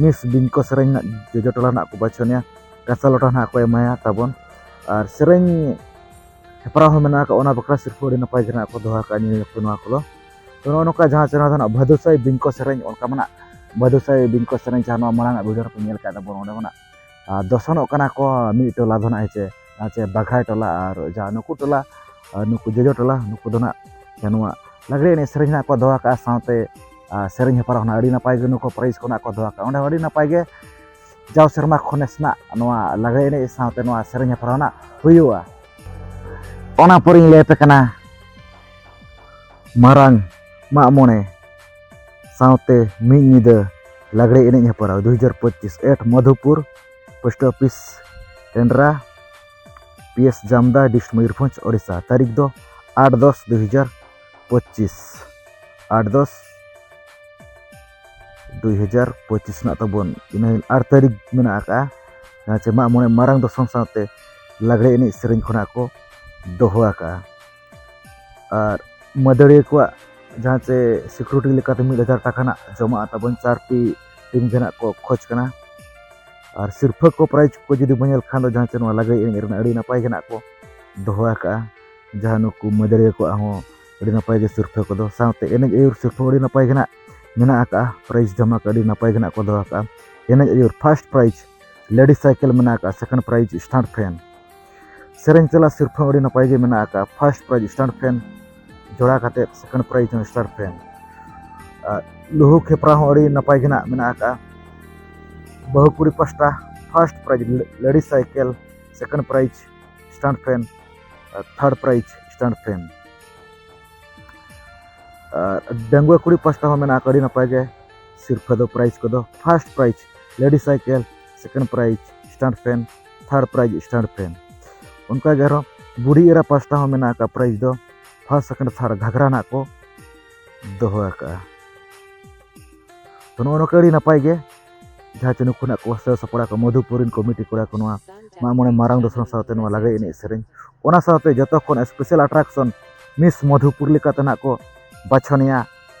ᱢᱤᱥ ᱵᱤᱝᱠᱚ ᱥᱮᱨᱮᱧ ᱨᱮᱱᱟᱜ ᱡᱚᱡᱚ ᱴᱚᱞᱟ ᱨᱮᱱᱟᱜ ᱠᱚ ᱵᱟᱪᱷᱚᱱᱤᱭᱟ ᱠᱟᱸᱥᱟ ᱞᱚᱴᱟ ᱱᱟᱦᱟᱜ ᱠᱚ ᱮᱢᱟᱭᱟ ᱛᱟᱵᱚᱱ᱾ ᱟᱨ ᱥᱮᱨᱮᱧ ᱦᱮᱯᱨᱟᱣ ᱦᱚᱸ ᱢᱮᱱᱟᱜ ᱟᱠᱟᱫ, ᱚᱱᱟ ᱵᱟᱠᱷᱨᱟ ᱥᱤᱨᱯᱷᱟᱹ ᱟᱹᱰᱤ ᱱᱟᱯᱟᱭ ᱜᱮ ᱱᱟᱦᱟᱜ ᱠᱚ ᱫᱚᱦᱚ ᱟᱠᱟᱫ ᱱᱤᱭᱟᱹ ᱚᱠᱛᱚ ᱱᱚᱣᱟ ᱠᱚᱫᱚ᱾ ᱛᱚ, ᱱᱚᱜᱼᱚ ᱱᱚᱝᱠᱟ ᱡᱟᱦᱟᱸ ᱪᱮ ᱱᱚᱣᱟ ᱫᱚ ᱱᱟᱦᱟᱜ ᱵᱷᱟᱫᱩᱥᱟᱭ ᱵᱤᱝᱠᱚ ᱥᱮᱨᱮᱧ, ᱚᱱᱠᱟ ᱢᱮᱱᱟᱜ ᱵᱷᱟᱫᱩᱥᱟᱭ ᱵᱤᱝᱠᱚ ᱥᱮᱨᱮᱧ ᱡᱟᱦᱟᱸ ᱱᱚᱣᱟ ᱢᱟᱲᱟᱝ ᱟᱜ ᱵᱷᱤᱰᱤᱭᱳ ᱨᱮᱯᱮ ᱧᱮᱞ ᱟᱠᱟᱫ ᱛᱟᱵᱚᱱ, ᱚᱸᱰᱮ ᱠᱷᱚᱱᱟᱜ ᱟᱨ ᱫᱚᱥᱚᱱᱚᱜ ᱠᱟᱱᱟ ᱠᱚ ᱢᱤᱫ ᱴᱚᱞᱟ ᱫᱚ ᱱᱟᱜ, ᱦᱮᱸ ᱪᱮ, ᱟᱨ ᱪᱮ ᱵᱟᱜᱷᱟᱭ ᱴᱚᱞᱟ ᱟᱨ ᱡᱟᱦᱟᱸ ᱱᱩᱠᱩ ᱴᱚᱞᱟ, ᱟᱨ ᱱᱩᱠᱩ ᱡᱚᱡᱚ ᱴᱚᱞᱟ, ᱱᱩᱠᱩ ᱫᱚ ᱱᱟᱜ ᱱᱚᱣᱟ ᱞᱟᱜᱽᱲᱮ ᱮᱱᱮᱡ ᱥᱮᱨᱮᱧ ᱱᱟᱜ ᱠᱚ ᱫᱚᱦᱚ ᱠᱟᱜᱼᱟ, ᱥᱟᱶᱛᱮ ᱟᱨ ᱥᱮᱨᱮᱧ ᱦᱮᱯᱨᱟᱣ ᱦᱚᱸ ᱟᱹᱰᱤ ᱱᱟᱯᱟᱭ ᱜᱮ ᱱᱩᱠᱩ ᱯᱨᱟᱭᱤᱡᱽ ᱠᱚ ᱱᱟᱜ ᱠᱚ ᱫᱚᱦᱚ ᱠᱟᱜᱼᱟ᱾ ᱚᱸᱰᱮ ᱦᱚᱸ ᱟᱹᱰᱤ ᱱᱟᱯᱟᱭ ᱜᱮ ᱡᱟᱣ ᱥᱮᱨᱢᱟ ᱠᱷᱚᱱᱮᱥ ᱱᱟᱜ ᱱᱚᱣᱟ ᱞᱟᱜᱽᱲᱮ ᱮᱱᱮᱡ ᱥᱟᱶᱛᱮ ᱱᱚᱣᱟ ᱥᱮᱨᱮᱧ ᱦᱮᱯᱨᱟᱣ ᱱᱟᱜ ᱦᱩᱭᱩᱜᱼᱟ᱾ ᱚᱱᱟ ᱯᱚᱨᱮᱧ ᱞᱟᱹᱭ ᱟᱯᱮ ᱠᱟᱱᱟ ᱢᱟᱨᱟᱝ ᱢᱟᱜ ᱢᱚᱬᱮ ᱥᱟᱶᱛᱮ ᱢᱤᱫ ᱧᱤᱫᱟᱹ ᱞᱟᱜᱽᱲᱮ ᱮᱱᱮᱡ ᱦᱮᱯᱨᱟᱣ ᱫᱩ ᱦᱟᱡᱟᱨ ᱯᱚᱸᱪᱤᱥ at Madhupur, post office, Tendra, P S Jamda, district Mayurbhanj, Odisha. ᱛᱟᱹᱨᱤᱠᱷ ᱫᱚ ᱟᱴ ᱫᱚᱥ ᱫᱩ ᱦᱟᱡᱟᱨ ᱯᱚᱸᱪᱤᱥ, ᱟᱴ ᱫᱚᱥ ᱫᱩ ᱦᱟᱡᱟᱨ ᱯᱚᱸᱪᱤᱥ ᱨᱮᱱᱟᱜ ᱛᱟᱵᱚᱱ ᱤᱱᱟᱹ ᱟᱴ ᱛᱟᱹᱨᱤᱠᱷ ᱢᱮᱱᱟᱜ ᱟᱠᱟᱫᱼᱟ᱾ ᱡᱟᱦᱟᱸ ᱪᱮ ᱢᱟᱜ ᱢᱚᱬᱮ ᱢᱟᱨᱟᱝ ᱫᱚᱥᱚᱱ ᱥᱟᱶᱛᱮ ᱞᱟᱜᱽᱲᱮ ᱮᱱᱮᱡ ᱥᱮᱨᱮᱧ ᱠᱷᱚᱱᱟᱜ ᱠᱚ ᱫᱚᱦᱚ ᱟᱠᱟᱫᱼᱟ᱾ ᱟᱨ ᱢᱟᱹᱫᱟᱹᱲᱤᱭᱟᱹ ᱠᱚᱣᱟᱜ ᱡᱟᱦᱟᱸ ᱪᱮ ᱥᱤᱠᱩᱨᱤᱴᱤ ᱞᱮᱠᱟᱛᱮ ᱢᱤᱫ ᱦᱟᱡᱟᱨ ᱴᱟᱠᱟ ᱱᱟᱜ ᱡᱚᱢᱟᱜ ᱛᱟᱵᱚᱱ ᱪᱟᱨ ᱴᱤ ᱴᱤᱢ ᱜᱮ ᱱᱟᱜ ᱠᱚ ᱠᱷᱚᱡᱽ ᱠᱟᱱᱟ᱾ ᱟᱨ ᱥᱤᱨᱯᱷᱟᱹ ᱠᱚ ᱯᱨᱟᱭᱤᱡᱽ ᱠᱚ ᱡᱩᱫᱤ ᱵᱚᱱ ᱧᱮᱞ ᱠᱷᱟᱱ ᱫᱚ ᱡᱟᱦᱟᱸ ᱪᱮ ᱱᱚᱣᱟ ᱞᱟᱜᱽᱲᱮ ᱮᱱᱮᱡ ᱨᱮᱱᱟᱜ ᱟᱹᱰᱤ ᱱᱟᱯᱟᱭ ᱜᱮ ᱱᱟᱜ ᱠᱚ ᱫᱚᱦᱚ ᱟᱠᱟᱫᱼᱟ᱾ ᱡᱟᱦᱟᱸ ᱱᱩᱠᱩ ᱢᱟᱹᱫᱟᱹᱲᱤᱭᱟᱹ ᱠᱚᱣᱟᱜ ᱦᱚᱸ ᱟᱹᱰᱤ ᱱᱟᱯᱟᱭ ᱜᱮ ᱥᱤᱨᱯᱷᱟᱹ ᱠᱚᱫᱚ, ᱥᱟᱶᱛᱮ ᱮᱱᱮᱡ ᱟᱹᱭᱩᱨ ᱥᱤᱨᱯᱷᱟᱹ ᱟᱹᱰᱤ ᱱᱟᱯᱟᱭ ᱜᱮ ᱱᱟᱜ ᱢᱮᱱᱟᱜ ᱟᱠᱟᱫᱼᱟ᱾ ᱯᱨᱟᱭᱤᱡᱽ ᱫᱷᱟᱢᱟᱠᱟ ᱟᱹᱰᱤ ᱱᱟᱯᱟᱭ ᱜᱮ ᱱᱟᱜ ᱠᱚ ᱫᱚᱦᱚ ᱟᱠᱟᱫᱼᱟ᱾ ᱮᱱᱮᱡ ᱟᱹᱭᱩᱨ ᱯᱷᱟᱥᱴ ᱯᱨᱟᱭᱤᱡᱽ ᱞᱮᱰᱤ ᱥᱟᱭᱠᱮᱞ ᱢᱮᱱᱟᱜ ᱟᱠᱟᱫᱼᱟ, ᱥᱮᱠᱮᱱᱰ ᱯᱨᱟᱭᱤᱡᱽ ᱥᱴᱟᱱᱴ ᱯᱷᱮᱱ᱾ ᱥᱮᱨᱮᱧ ᱪᱟᱞᱟ ᱥᱤᱨᱯᱷᱟᱹ ᱟᱹᱰᱤ ᱱᱟᱯᱟᱭ ᱜᱮ ᱢᱮᱱᱟᱜ ᱟᱠᱟᱫᱼᱟ, ᱯᱷᱟᱥᱴ ᱯᱨᱟᱭᱤᱡᱽ ᱥᱴᱟᱱᱴ ᱯᱷᱮᱱ ᱡᱚᱲᱟ ᱠᱟᱛᱮ ᱥᱮᱠᱮᱱᱰ ᱯᱨᱟᱭᱤᱡᱽ ᱦᱚᱸ ᱥᱴᱟᱱᱴ ᱯᱷᱮᱱ᱾ ᱟᱨ ᱞᱩᱦᱩᱠ ᱦᱮᱯᱨᱟᱣ ᱦᱚᱸ ᱟᱹᱰᱤ ᱱᱟᱯᱟᱭ ᱜᱮ ᱱᱟᱜ ᱢᱮᱱᱟᱜ ᱟᱠᱟᱫᱼᱟ᱾ ᱵᱟᱹᱦᱩ ᱠᱩᱲᱤ ᱯᱟᱥᱴᱟ first prize lady cycle, second prize stand fan, ᱟᱨ ᱛᱷᱟᱨᱰ ᱯᱨᱟᱭᱤᱡᱽ ᱥᱴᱟᱱᱴ ᱯᱷᱮᱱ᱾ ᱟᱨ ᱰᱟᱺᱜᱩᱣᱟᱹ ᱠᱩᱲᱤ ᱯᱟᱥᱴᱟ ᱦᱚᱸ ᱢᱮᱱᱟᱜ ᱟᱠᱟᱫ ᱟᱹᱰᱤ ᱱᱟᱯᱟᱭ ᱜᱮ ᱥᱤᱨᱯᱷᱟᱹ ᱫᱚ, ᱯᱨᱟᱭᱤᱡᱽ ᱠᱚᱫᱚ first prize lady cycle, second prize stand fan, third prize stand fan. ᱚᱱᱠᱟᱜᱮ ᱟᱨᱦᱚᱸ ᱵᱩᱰᱷᱤ ᱮᱨᱟ ᱯᱟᱥᱴᱟ ᱦᱚᱸ ᱢᱮᱱᱟᱜ ᱟᱠᱟᱫ ᱯᱨᱟᱭᱤᱡᱽ ᱫᱚ ᱯᱷᱟᱥᱴ, ᱥᱮᱠᱮᱱᱰ, ᱛᱷᱟᱨᱰ ᱜᱷᱟᱜᱽᱨᱟ ᱱᱟᱜ ᱠᱚ ᱫᱚᱦᱚ ᱟᱠᱟᱫᱼᱟ᱾ ᱛᱚ, ᱱᱚᱜᱼᱚ ᱱᱚᱝᱠᱟ ᱟᱹᱰᱤ ᱱᱟᱯᱟᱭ ᱜᱮ ᱡᱟᱦᱟᱸ ᱪᱮ ᱱᱩᱠᱩ ᱱᱟᱜ ᱠᱚ ᱥᱟᱹᱛ ᱥᱟᱯᱲᱟᱣ ᱠᱚ ᱢᱚᱫᱷᱩᱯᱩᱨ ᱨᱮᱱ ᱠᱚᱢᱤᱴᱤ ᱠᱚᱲᱟ ᱠᱚ ᱱᱚᱣᱟ ᱢᱟᱜ ᱢᱚᱬᱮ ᱢᱟᱨᱟᱝ ᱫᱚᱥᱚᱱ ᱥᱟᱶᱛᱮ ᱱᱚᱣᱟ ᱞᱟᱜᱽᱲᱮ ᱮᱱᱮᱡ ᱥᱮᱨᱮᱧ, ᱚᱱᱟ ᱥᱟᱶᱛᱮ ᱡᱚᱛᱚ ᱠᱷᱚᱱ ᱥᱯᱮᱥᱟᱞ ᱟᱴᱨᱟᱠᱥᱚᱱ ᱢᱤᱥ ᱢᱚᱫᱷᱩᱯᱩᱨ ᱞᱮᱠᱟᱛᱮ ᱱᱟᱜ ᱠᱚ ᱵᱟᱪᱷᱚᱱᱮᱭᱟ᱾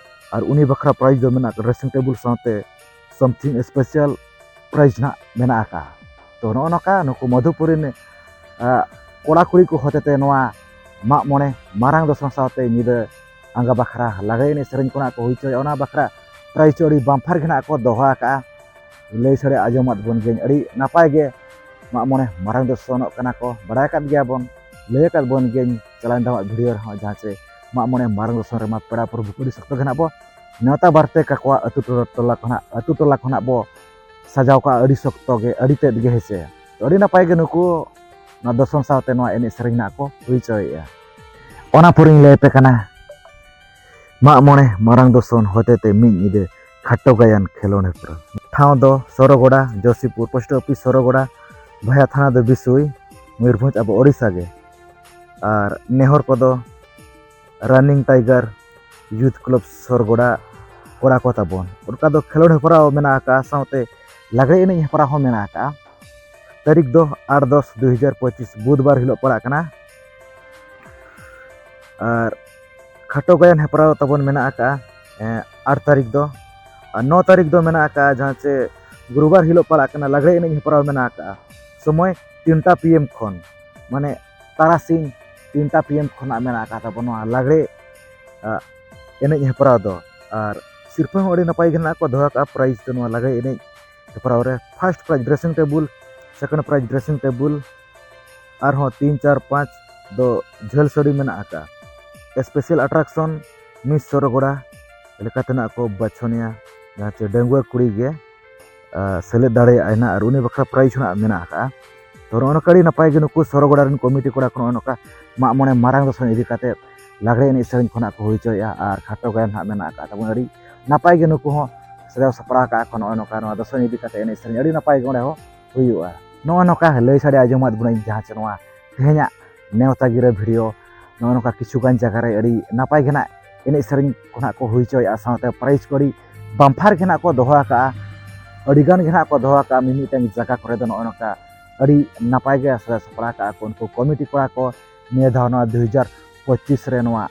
ᱟᱨ ᱩᱱᱤ ᱵᱟᱠᱷᱨᱟ ᱯᱨᱟᱭᱤᱡᱽ ᱫᱚ ᱢᱮᱱᱟᱜ ᱠᱟᱫᱟ ᱰᱨᱮᱥᱤᱝ ᱴᱮᱵᱩᱞ ᱥᱟᱶᱛᱮ ᱥᱟᱢᱛᱷᱤᱝ ᱥᱯᱮᱥᱟᱞ ᱯᱨᱟᱭᱤᱡᱽ ᱱᱟᱜ ᱢᱮᱱᱟᱜ ᱟᱠᱟᱫᱼᱟ᱾ ᱛᱚ ᱱᱚᱜᱼᱚ ᱱᱚᱝᱠᱟ ᱱᱩᱠᱩ ᱢᱚᱫᱷᱩᱯᱩᱨ ᱨᱮᱱ ᱠᱚᱲᱟ ᱠᱩᱲᱤ ᱠᱚ ᱦᱚᱛᱮᱛᱮ ᱱᱚᱣᱟ ᱢᱟᱜ ᱢᱚᱬᱮ ᱢᱟᱨᱟᱝ ᱫᱚᱥᱚᱱ ᱥᱟᱶᱛᱮ ᱧᱤᱫᱟᱹ ᱟᱸᱜᱟ ᱵᱟᱠᱷᱨᱟ ᱞᱟᱜᱽᱲᱮ ᱮᱱᱮᱡ ᱥᱮᱨᱮᱧ ᱠᱚ ᱱᱟᱜ ᱠᱚ ᱦᱩᱭ ᱦᱚᱪᱚᱭᱟ᱾ ᱚᱱᱟ ᱵᱟᱠᱷᱨᱟ ᱯᱨᱟᱭᱤᱡᱽ ᱦᱚᱸ ᱟᱹᱰᱤ ᱵᱟᱢᱯᱷᱟᱨ ᱜᱮ ᱱᱟᱜ ᱠᱚ ᱫᱚᱦᱚ ᱟᱠᱟᱫᱼᱟ᱾ ᱞᱟᱹᱭ ᱥᱟᱰᱮ ᱟᱸᱡᱚᱢᱟᱫ ᱵᱚᱱ ᱜᱮᱧ ᱟᱹᱰᱤ ᱱᱟᱯᱟᱭ ᱜᱮ ᱢᱟᱜ ᱢᱚᱬᱮ ᱢᱟᱨᱟᱝ ᱫᱚᱥᱚᱱᱚᱜ ᱠᱟᱱᱟ ᱠᱚ, ᱵᱟᱲᱟᱭ ᱟᱠᱟᱫ ᱜᱮᱭᱟ ᱵᱚᱱ, ᱞᱟᱹᱭ ᱟᱠᱟᱫ ᱵᱚᱱ ᱜᱮᱧ ᱪᱟᱞᱟᱣ ᱫᱟᱣᱟᱜ ᱵᱷᱤᱰᱤᱭᱳ ᱨᱮᱦᱚᱸ, ᱡᱟᱦᱟᱸ ᱪᱮ ᱢᱟᱜ ᱢᱚᱬᱮ ᱢᱟᱨᱟᱝ ᱫᱚᱥᱚᱱ ᱨᱮᱢᱟ ᱯᱮᱲᱟ ᱯᱨᱚᱵᱷᱩ ᱠᱚ ᱟᱹᱰᱤ ᱥᱚᱠᱛᱚ ᱜᱮ ᱱᱟᱜ ᱵᱚ ᱱᱮᱣᱛᱟ ᱵᱟᱨᱛᱮ ᱠᱟᱠᱚᱣᱟ᱾ ᱟᱹᱛᱩ ᱴᱚᱞᱟ ᱴᱚᱞᱟ ᱠᱷᱚᱱᱟᱜ, ᱟᱹᱛᱩ ᱴᱚᱞᱟ ᱠᱷᱚᱱᱟᱜ ᱵᱚ ᱥᱟᱡᱟᱣ ᱠᱟᱜᱼᱟ ᱟᱹᱰᱤ ᱥᱚᱠᱛᱚ ᱜᱮ, ᱟᱹᱰᱤ ᱛᱮᱫ ᱜᱮ, ᱦᱮᱸ ᱥᱮ᱾ ᱛᱚ ᱟᱹᱰᱤ ᱱᱟᱯᱟᱭ ᱜᱮ ᱱᱩᱠᱩ ᱱᱚᱣᱟ ᱫᱚᱥᱚᱱ ᱥᱟᱶᱛᱮ ᱱᱚᱣᱟ ᱮᱱᱮᱡ ᱥᱮᱨᱮᱧ ᱱᱟᱜ ᱠᱚ ᱦᱩᱭ ᱦᱚᱪᱚᱭᱮᱫᱼᱟ᱾ ᱚᱱᱟ ᱯᱚᱨᱮᱧ ᱞᱟᱹᱭ ᱟᱯᱮ ᱠᱟᱱᱟ ᱢᱟᱜ ᱢᱚᱬᱮ ᱢᱟᱨᱟᱝ ᱫᱚᱥᱚᱱ ᱦᱚᱛᱮᱛᱮ ᱢᱤᱫ ᱧᱤᱫᱟᱹ ᱠᱷᱟᱴᱚ ᱜᱟᱭᱟᱱ ᱠᱷᱮᱞᱳᱰ ᱦᱮᱯᱨᱟᱣ᱾ ᱴᱷᱟᱶ ᱫᱚ ᱥᱚᱨᱚᱜᱚᱰᱟ, ᱡᱚᱥᱤᱯᱩᱨ ᱯᱳᱥᱴ ᱚᱯᱷᱤᱥ ᱥᱚᱨᱚᱜᱚᱰᱟ, ᱵᱷᱟᱭᱟ ᱛᱷᱟᱱᱟ ᱫᱚ ᱵᱤᱥᱩᱭ, ᱢᱚᱭᱩᱨᱵᱷᱚᱸᱡᱽ, ᱟᱵᱚ ᱳᱰᱤᱥᱟ ᱜᱮ᱾ ᱟᱨ ᱱᱮᱦᱚᱨ ᱠᱚᱫᱚ ᱨᱟᱱᱤᱝ ᱴᱟᱭᱜᱟᱨ ᱭᱩᱛᱷ ᱠᱞᱟᱵᱽ ᱥᱚᱨᱜᱚᱰᱟ ᱠᱚᱲᱟ ᱠᱚ ᱛᱟᱵᱚᱱ᱾ ᱚᱱᱠᱟ ᱫᱚ ᱠᱷᱮᱞᱳᱰ ᱦᱮᱯᱨᱟᱣ ᱢᱮᱱᱟᱜ ᱟᱠᱟᱫᱼᱟ, ᱥᱟᱶᱛᱮ ᱞᱟᱜᱽᱲᱮ ᱮᱱᱮᱡ ᱦᱮᱯᱨᱟᱣ ᱦᱚᱸ ᱢᱮᱱᱟᱜ ᱟᱠᱟᱫᱼᱟ᱾ ᱛᱟᱹᱨᱤᱠᱷ ᱫᱚ ᱟᱴ ᱫᱚᱥ ᱫᱩ ᱦᱟᱡᱟᱨ ᱯᱚᱸᱪᱤᱥ, ᱵᱩᱫᱷᱵᱟᱨ ᱦᱤᱞᱳᱜ ᱯᱟᱲᱟᱜ ᱠᱟᱱᱟ᱾ ᱟᱨ ᱠᱷᱟᱴᱚ ᱜᱟᱭᱟᱱ ᱦᱮᱯᱨᱟᱣ ᱛᱟᱵᱚᱱ ᱢᱮᱱᱟᱜ ᱟᱠᱟᱫᱼᱟ, ᱮᱸ, ᱟᱴ ᱛᱟᱹᱨᱤᱠᱷ ᱫᱚ᱾ ᱟᱨ ᱱᱚ ᱛᱟᱹᱨᱤᱠᱷ ᱫᱚ ᱢᱮᱱᱟᱜ ᱟᱠᱟᱫᱼᱟ, ᱡᱟᱦᱟᱸ ᱪᱮ ᱜᱩᱨᱩᱵᱟᱨ ᱦᱤᱞᱳᱜ ᱯᱟᱲᱟᱜ ᱠᱟᱱᱟ, ᱞᱟᱜᱽᱲᱮ ᱮᱱᱮᱡ ᱦᱮᱯᱨᱟᱣ ᱢᱮᱱᱟᱜ ᱟᱠᱟᱫᱼᱟ᱾ ᱥᱚᱢᱚᱭ ᱛᱤᱱᱴᱟ PM ᱠᱷᱚᱱ, ᱢᱟᱱᱮ ᱛᱟᱨᱟᱥᱤᱧ ᱛᱤᱱᱴᱟ PM ᱠᱷᱚᱱᱟᱜ ᱢᱮᱱᱟᱜ ᱟᱠᱟᱫ ᱛᱟᱵᱚᱱᱟ ᱱᱚᱣᱟ ᱞᱟᱜᱽᱲᱮ, ᱟ, ᱮᱱᱮᱡ ᱦᱮᱯᱨᱟᱣ ᱫᱚ᱾ ᱟᱨ ᱥᱤᱨᱯᱟᱹ ᱦᱚᱸ ᱟᱹᱰᱤ ᱱᱟᱯᱟᱭ ᱜᱮ ᱱᱟᱜ ᱠᱚ ᱫᱚᱦᱚ ᱟᱠᱟᱫᱼᱟ ᱯᱨᱟᱭᱤᱡᱽ ᱫᱚ ᱱᱚᱣᱟ ᱞᱟᱜᱽᱲᱮ ᱮᱱᱮᱡ ᱦᱮᱯᱨᱟᱣ ᱨᱮ᱾ First prize dressing table, second prize dressing table, ᱟᱨᱦᱚᱸ ᱛᱤᱱ, ᱪᱟᱨ, ᱯᱟᱸᱪ ᱫᱚ ᱡᱷᱟᱹᱞ ᱥᱟᱹᱲᱤ ᱢᱮᱱᱟᱜ ᱟᱠᱟᱫᱼᱟ᱾ ᱥᱯᱮᱥᱟᱞ ᱟᱴᱨᱟᱠᱥᱚᱱ ᱢᱤᱥ ᱥᱚᱨᱚᱜᱚᱲᱟ ᱞᱮᱠᱟᱛᱮ ᱱᱟᱜ ᱠᱚ ᱵᱟᱪᱷᱚᱱᱮᱭᱟ, ᱡᱟᱦᱟᱸ ᱪᱮ ᱰᱟᱺᱜᱩᱣᱟᱹ ᱠᱩᱲᱤ ᱜᱮ ᱟ, ᱥᱮᱞᱮᱫ ᱫᱟᱲᱮᱭᱟᱜᱼᱟᱭ ᱱᱟᱜ, ᱟᱨ ᱩᱱᱤ ᱵᱟᱠᱷᱨᱟ ᱯᱨᱟᱭᱤᱡᱽ ᱦᱚᱸ ᱱᱟᱜ ᱢᱮᱱᱟᱜ ᱟᱠᱟᱫᱼᱟ᱾ ᱛᱚ ᱱᱚᱜᱼᱚ ᱱᱚᱝᱠᱟ ᱟᱹᱰᱤ ᱱᱟᱯᱟᱭ ᱜᱮ ᱱᱩᱠᱩ ᱥᱚᱨᱚᱜᱚᱲᱟ ᱨᱮᱱ ᱠᱚᱢᱤᱴᱤ ᱠᱚᱲᱟ ᱠᱚ ᱱᱚᱜᱼᱚ ᱱᱚᱝᱠᱟ ᱢᱟᱜ ᱢᱚᱬᱮ ᱢᱟᱨᱟᱝ ᱫᱚᱥᱚᱱ ᱤᱫᱤ ᱠᱟᱛᱮ ᱞᱟᱜᱽᱲᱮ ᱮᱱᱮᱡ ᱥᱮᱨᱮᱧ ᱠᱷᱚᱱᱟᱜ ᱠᱚ ᱦᱩᱭ ᱦᱚᱪᱚᱭᱮᱫᱼᱟ ᱟᱨ ᱠᱷᱟᱴᱚ ᱜᱟᱭᱟᱱ ᱱᱟᱜ ᱢᱮᱱᱟᱜ ᱟᱠᱟᱫ ᱛᱟᱵᱚᱱ᱾ ᱟᱹᱰᱤ ᱱᱟᱯᱟᱭ ᱜᱮ ᱱᱩᱠᱩ ᱦᱚᱸ ᱥᱟᱡᱟᱣ ᱥᱟᱯᱲᱟᱣ ᱟᱠᱟᱫᱼᱟ ᱠᱚ ᱱᱚᱜᱼᱚ ᱱᱚᱝᱠᱟ ᱱᱚᱣᱟ ᱫᱚᱥᱚᱱ ᱤᱫᱤ ᱠᱟᱛᱮ ᱮᱱᱮᱡ ᱥᱮᱨᱮᱧ ᱟᱹᱰᱤ ᱱᱟᱯᱟᱭ ᱜᱮ ᱚᱸᱰᱮ ᱦᱚᱸ ᱦᱩᱭᱩᱜᱼᱟ᱾ ᱱᱚᱜᱼᱚ ᱱᱚᱝᱠᱟ ᱞᱟᱹᱭ ᱥᱟᱰᱮ ᱟᱸᱡᱚᱢᱟᱫ ᱵᱚᱱᱟᱹᱧ ᱡᱟᱦᱟᱸ ᱪᱮ ᱱᱚᱣᱟ ᱛᱮᱦᱮᱧᱟᱜ ᱱᱮᱣᱛᱟ ᱜᱤᱨᱟᱹ ᱵᱷᱤᱰᱤᱭᱳ᱾ ᱱᱚᱜᱼᱚ ᱱᱚᱝᱠᱟ ᱠᱤᱪᱷᱩ ᱜᱟᱱ ᱡᱟᱭᱜᱟ ᱨᱮ ᱟᱹᱰᱤ ᱱᱟᱯᱟᱭ ᱜᱮ ᱱᱟᱜ ᱮᱱᱮᱡ ᱥᱮᱨᱮᱧ ᱠᱚ ᱱᱟᱜ ᱠᱚ ᱦᱩᱭ ᱦᱚᱪᱚᱭᱮᱫᱼᱟ, ᱥᱟᱶᱛᱮ ᱯᱨᱟᱭᱤᱡᱽ ᱠᱚ ᱟᱹᱰᱤ ᱵᱟᱢᱯᱷᱟᱨ ᱜᱮ ᱱᱟᱜ ᱠᱚ ᱫᱚᱦᱚ ᱟᱠᱟᱫᱼᱟ᱾ ᱟᱹᱰᱤ ᱜᱟᱱ ᱜᱮ ᱱᱟᱜ ᱠᱚ ᱫᱚᱦᱚ ᱟᱠᱟᱫᱼᱟ, ᱢᱤᱢᱤᱫᱴᱟᱝ ᱡᱟᱭᱜᱟ ᱠᱚᱨᱮ ᱫᱚ ᱱᱚᱜᱼᱚ ᱱᱚᱝᱠᱟ ᱟᱹᱰᱤ ᱱᱟᱯᱟᱭ ᱜᱮ ᱥᱟᱡᱟᱣ ᱥᱟᱯᱲᱟᱣ ᱟᱠᱟᱫᱼᱟ ᱠᱚ ᱩᱱᱠᱩ ᱠᱚᱢᱤᱴᱤ ᱠᱚᱲᱟ ᱠᱚ᱾ ᱱᱤᱭᱟᱹ ᱫᱷᱟᱣ ᱱᱚᱣᱟ ᱫᱩ ᱦᱟᱡᱟᱨ ᱯᱚᱸᱪᱤᱥ ᱨᱮ ᱱᱚᱣᱟ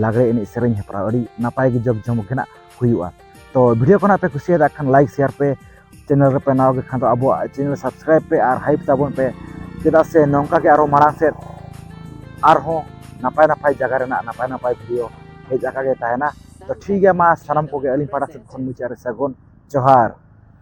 ᱞᱟᱜᱽᱲᱮ ᱮᱱᱮᱡ ᱥᱮᱨᱮᱧ ᱦᱮᱯᱨᱟᱣ ᱟᱹᱰᱤ ᱱᱟᱯᱟᱭ ᱜᱮ ᱡᱚᱠ ᱡᱚᱢᱚᱠ ᱜᱮ ᱱᱟᱜ ᱦᱩᱭᱩᱜᱼᱟ᱾ ᱛᱚ video ᱠᱚ ᱱᱟᱜ ᱯᱮ ᱠᱩᱥᱤᱭᱟᱫᱟ ᱠᱷᱟᱱ like share ᱯᱮ, channel ᱨᱮᱯᱮ ᱱᱟᱣᱟ ᱜᱮ ᱠᱷᱟᱱ ᱫᱚ ᱟᱵᱚᱣᱟᱜ channel subscribe ᱯᱮ ᱟᱨ hype ᱛᱟᱵᱚᱱ ᱯᱮ, ᱪᱮᱫᱟᱜ ᱥᱮ ᱱᱚᱝᱠᱟ ᱜᱮ ᱟᱨᱚ ᱢᱟᱲᱟᱝ ᱥᱮᱫ ᱟᱨᱦᱚᱸ ᱱᱟᱯᱟᱭ ᱱᱟᱯᱟᱭ ᱡᱟᱭᱜᱟ ᱨᱮᱱᱟᱜ ᱱᱟᱯᱟᱭ ᱱᱟᱯᱟᱭ video ᱦᱮᱡ ᱟᱠᱟ ᱜᱮ ᱛᱟᱦᱮᱱᱟ᱾ ᱛᱚ ᱴᱷᱤᱠ ᱜᱮᱭᱟ, ᱢᱟ ᱥᱟᱱᱟᱢ ᱠᱚᱜᱮ ᱟᱹᱞᱤᱧ ᱯᱟᱦᱴᱟ ᱥᱮᱫ ᱠᱷᱚᱱ ᱢᱩᱪᱟᱹᱫ ᱨᱮ ᱥᱟᱹᱜᱩᱱ ᱡᱚᱦᱟᱨ᱾